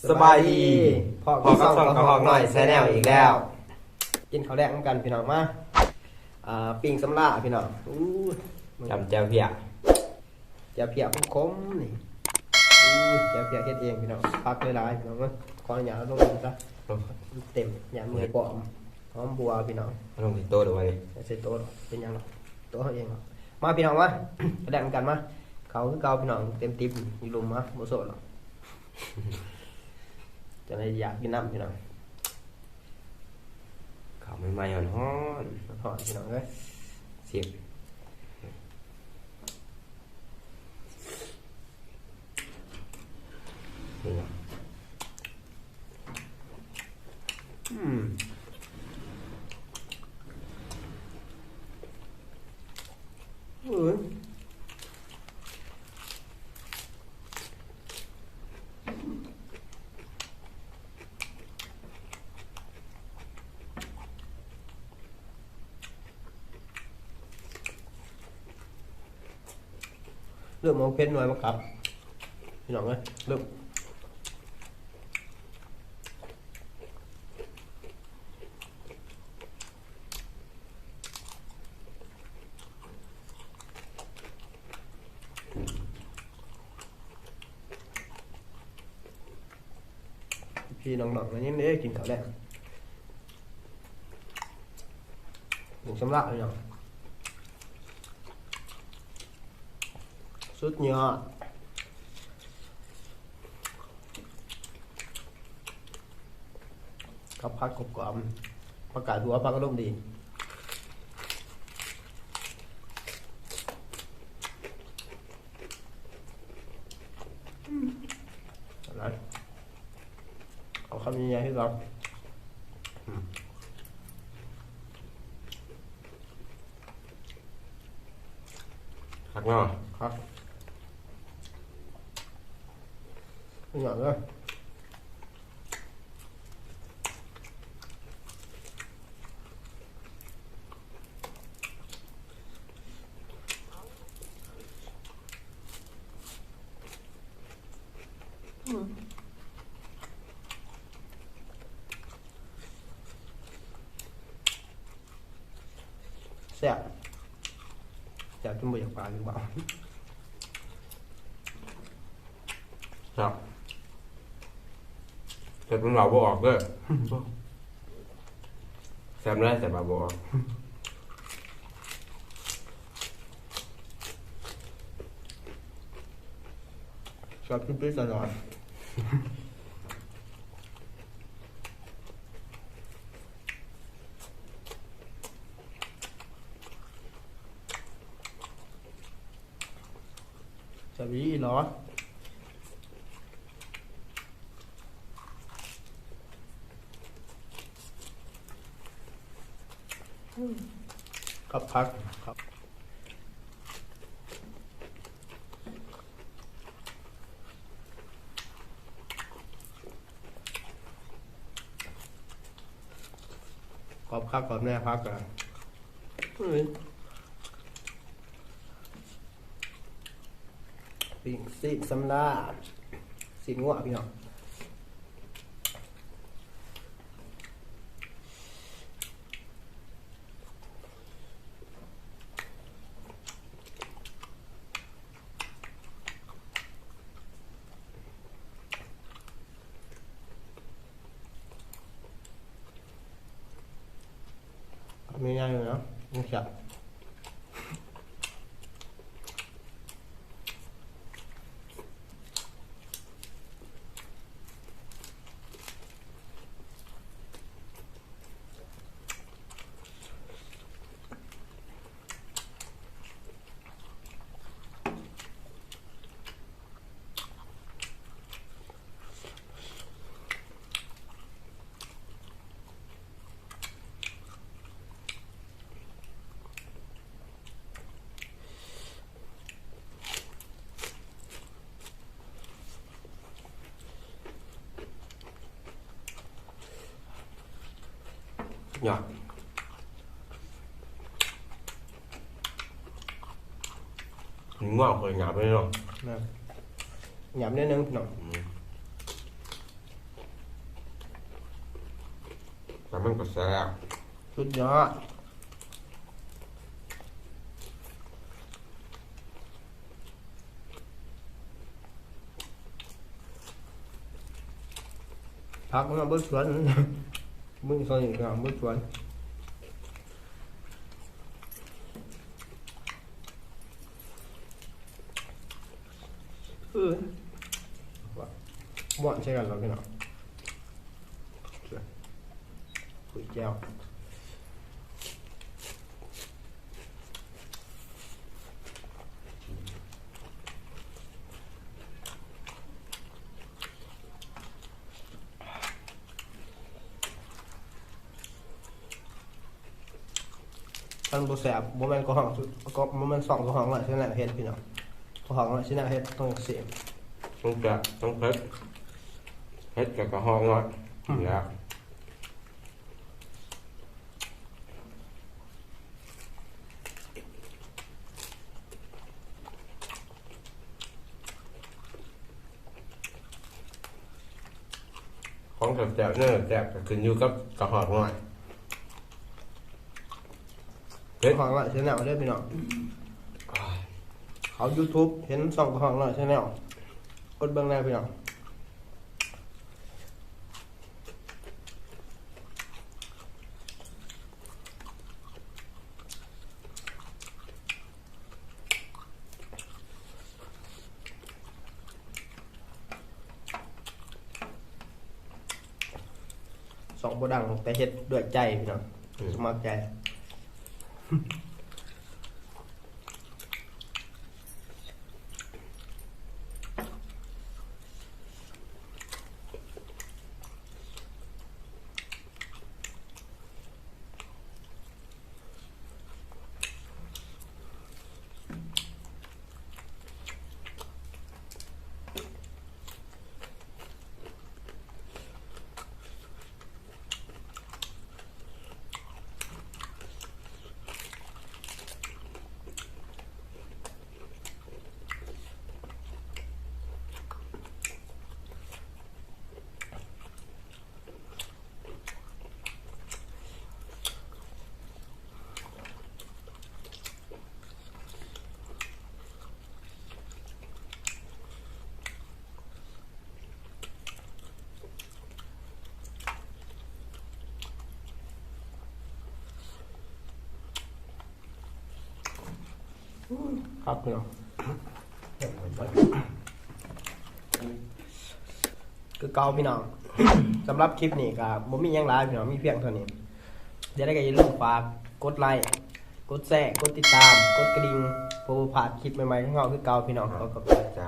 ສະບາຍດີ ພໍ້ກັບຊ່ອງກະຮອກນ້ອຍແຊນແນວອີກແລ້ວ. ກິນເຂົ້າແລງນຳກັນພີ່ນ້ອງ ມາ ອ່າ ປີ້ງສຳລາພີ່ນ້ອງ. ອູ້ຍ ຈ້ຳແຈ່ວເພ້ຍ ແຈ່ວເພ້ຍຂົມໆ ນີ້. ອູ້ຍ ແຈ່ວເພ້ຍເຮັດເອງພີ່ນ້ອງ ຜັກຫຼາຍໆ ພີ່ນ້ອງເອີຍ. ຂໍອະນຸຍາດເອົາລົງອີກຊະ ເຕັມ ຢ້ານມືປອມ. ຫອມບົວພີ່ນ້ອງ ເອົາລົງໃສ່ໂຕະເດີ ໃສ່ໂຕະ ເປັນຫຍັງດອກ ໂຕະເຮົາເອງດອກ. ມາພີ່ນ້ອງ ມາ ແລກນຳກັນມາ. ເຂົ້າຄືເກົ່າພີ່ນ້ອງ ເຕັມຕິບຢູ່ລຸ່ມ ມາ ບໍ່ໂສດດອກ ຈັ່ງໃດຢາກກິນນຳພີ່ນ້ອງ. ເຂົ້າໃໝ່ໆ ຮ້ອນໆ ຮ້ອນໆ ພີ່ນ້ອງເອີຍ ຊິມ. ອືມ ເອີຍ ເລີ່ມເອົາເຜັດໜ້ອຍມາກັບ ພີ່ນ້ອງເອີຍ ເລີ່ມ. ພີ່ນ້ອງໆ ມາກິນເດ້ ກິນເຂົ້າແລງ ກິນສຳລະ ພີ່ນ້ອງ. ສຸດຍອດ ກັບຜັກກອບໆ ຜັກກາດຫົວ ຜັກອາລົມດີ. ອືມ ເອົາຄຳໃຫຍ່ໆ ຄືເກົ່າ. ອືມ ຄັກເນາະ ຄັກ ເປັນຫຍັງເດີ. ອືມ ແຊບ ແຊບຈົນບໍ່ຢາກປາກອີກແລ້ວ. ແຊບ ແຊບຈົນເວົ້າບໍ່ອອກເດີ ແຊບຫຼາຍ ແຊບເວົ້າບໍ່ອອກ ແຊບຈຸດປິດຕະຫຼອດ. ແຊບອີ່ຫຼີເນາະ ອືມ ກັບຜັກ ກັບ ກອບຄັກກອບແນ່ ຜັກກະ ເອີຍ ປີ້ງຊີ້ນສຳລາ ຊີ້ນງົວ ພີ່ນ້ອງ. ມີຫຍັງຢູ່ເນາະ ມັນແຊບ ຍອດ ງອກເລີຍ ຫຍາບເລີຍເນາະ ແມ່ນ ຫຍາບໜ້ອຍໜຶ່ງພີ່ນ້ອງ ອືມ. ແຕ່ມັນກໍແຊບ ສຸດຍອດ. ຜັກມັນເບິດສວນ ມື້ເຊົ້ານີ້ກໍເບິດສວນ. ເອີ ມ້ວນໃສ່ກັນແລ້ວພີ່ນ້ອງ ຄຸຍແຈ່ວ. ຄັນບໍ່ແຊບ ບໍ່ແມ່ນກະຮອກ ກະ ບໍ່ແມ່ນຊ່ອງກະຮອກນ້ອຍແຊນແນວເຮັດພີ່ນ້ອງ. ກະຮອກນ້ອຍແຊນແນວເຮັດຕ້ອງເຊບ ຕ້ອງແຊບ ຕ້ອງເຜັດ ເຜັດກັບກະຮອກນ້ອຍ ອືມ ນີ້ແຫຼະ. ຂອງແຊບໆເນີ ແຊບກໍຂຶ້ນຢູ່ກັບກະຮອກນ້ອຍ ເຮັດ ກະຮອກນ້ອຍແຊນແນວເດີພີ່ນ້ອງ. ເຂົ້າຢູທູບເຫັນຊ່ອງກະຮອກນ້ອຍແຊນແນວ ກົດເບິ່ງແດ່ພີ່ນ້ອງ. ຊ່ອງບໍ່ດັງ ແຕ່ເຮັດດ້ວຍໃຈພີ່ນ້ອງ ອືມ ສະໝັກໃຈ. ຄັກພີ່ນ້ອງ ຄືເກົ່າພີ່ນ້ອງ. ສຳລັບຄລິບນີ້ກໍບໍ່ມີຫຍັງຫຼາຍພີ່ນ້ອງ ມີພຽງເທົ່ານີ້. ຈັ່ງໃດກໍຢ່າລືມຝາກກົດໄລ ກົດແຊ ກົດຕິດຕາມ ກົດກະດິ່ງ ເພື່ອບໍ່ພາດຄລິບໃໝ່ໆຂອງເຮົາຄືເກົ່າພີ່ນ້ອງ. ຂໍຂອບໃຈ.